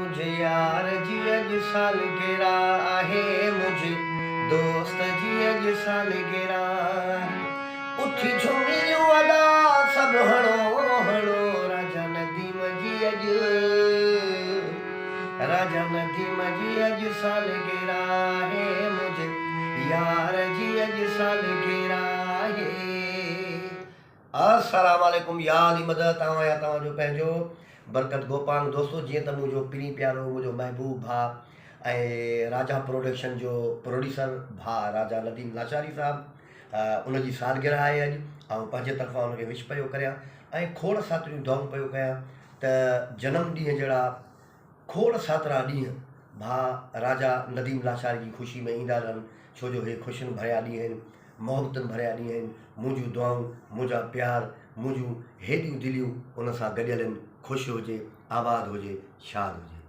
منهنجي يار جي اڄ سالگرهه آهي منهنجي دوست جي اڄ سالگرهه آهي اٿي جهوميون ادا سڀ هڻو هڻو راجا نديم جي اڄ راجا نديم جي اڄ سالگرهه آهي منهنجي يار جي اڄ سالگرهه آهي. السلام عليڪم يا علي مدد آئون آهيان توهان جو پنهنجو برڪت گوپانگ دوستو جيئن ته منهنجو پرين پيارو منهنجو محبوب ڀاء ۽ راجا پروڊڪشن جو پروڊيوسر ڀاء راجا نديم لاشاري صاحب ان جي سالگرهه آهي اڄ آئون پنهنجي طرفان ان کي وش پيو ڪريان ۽ کوڙ ساتريون دعائون پيو ڪيان ته جنم ڏينهن جهڙا کوڙ ساترا ڏينهن ڀاء راجا نديم لاشاري جي خوشي ۾ ايندا رهن ڇو جو هي خوشين ڀريا ڏينهن آهن محبتن ڀريا ڏينهن آهن منهنجون دعائون منهنجا پيار منهنجون هيڏيون دليون ان سان گڏيل آهن خوش هجي آباد هجي شاد هجي.